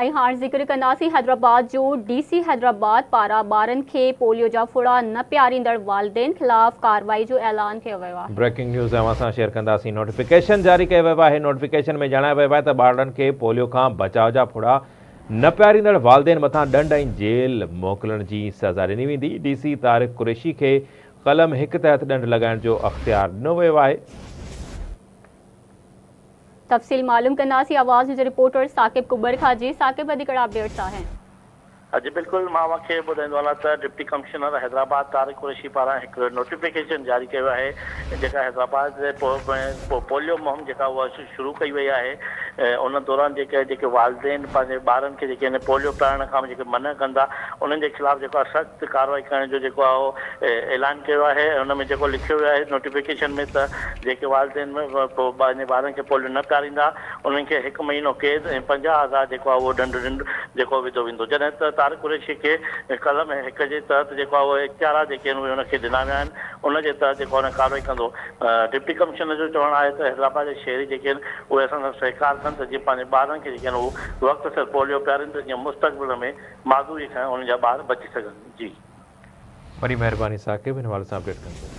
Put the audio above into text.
۽ هاڻ ذڪر ڪنداسين حيدرآباد جو، ڊي سي حيدرآباد پاران ٻارن کي پوليو جا ڦڙا نه پياريندڙ والدين خلاف ڪارروائي جو اعلان ڪيو ويو آهي. بريڪنگ نيوز اوهان سان شيئر ڪنداسين نوٽيفڪيشن جاري ڪيو ويو آهي نوٽيفڪيشن ۾ ڄاڻايو ويو آهي ته ٻارڙن کي پوليو کان بچاء جا ڦڙا نه پياريندڙ والدين مٿان ڏنڊ ۽ جيل موڪلڻ جي سزا ڏني ويندي ڊي سي طارق قريشي کي قلم هڪ تحت ڏنڊ لڳائڻ جو اختيار ڏنو ويو آهي. تفصيل معلوم ڪنداسين آواز نيوز رپورٽر ثاقب ڪٻر کان جي ثاقب وڌيڪ اپڊيٽس آهن. جي بلڪل مان اوهان کي ٻڌائيندو هلان ته ڊپٽي ڪمشنر حيدرآباد طارق قريشي پاران هڪ نوٽيفڪيشن جاري ڪيو آهي جيڪا حيدرآباد پوليو مهم جيڪا اها شروع ڪئي وئي آهي ان دوران جيڪي جيڪي والدين پنهنجي ٻارن کي جيڪي آهن پوليو پيارڻ کان جيڪي منع ڪندا انهن جي خلاف جيڪو آهي سخت ڪارروائي ڪرڻ جو جيڪو آهي اهو اعلان ڪيو آهي ان ۾ جيڪو لکيو ويو آهي نوٽيفڪيشن ۾ ته جيڪي والدين پنهنجي ٻارن کي پوليو نه پياريندا انهن کي هڪ مهينو قيد ۽ 50,000 جيڪو آهي اهو ڏنڊ ڏنڊ جيڪو وڌو ويندو جڏهن ته طارق قريشي کي قلم هڪ جي تحت جيڪو آهي اهو اختيارات جيڪي آهن اهي ان کي ڏنا ويا آهن ان جي تحت جيڪو آهي ڪارروائي ڪندو ڊپٽي ڪمشنر جو چوڻ آهي ته حيدرآباد جا شهري جيڪي آهن اهي اسان سان سهڪار ڪن ته جيئن پنهنجي ٻارن کي جيڪي آهن اهو وقت سر پوليو پيارين ته جيئن مستقبل ۾ معذوري کان انهن جا ٻار بچي سگهن جي. وڏي مهرباني ثاقب هن حوالي سان اپڊيٽ ڪندي.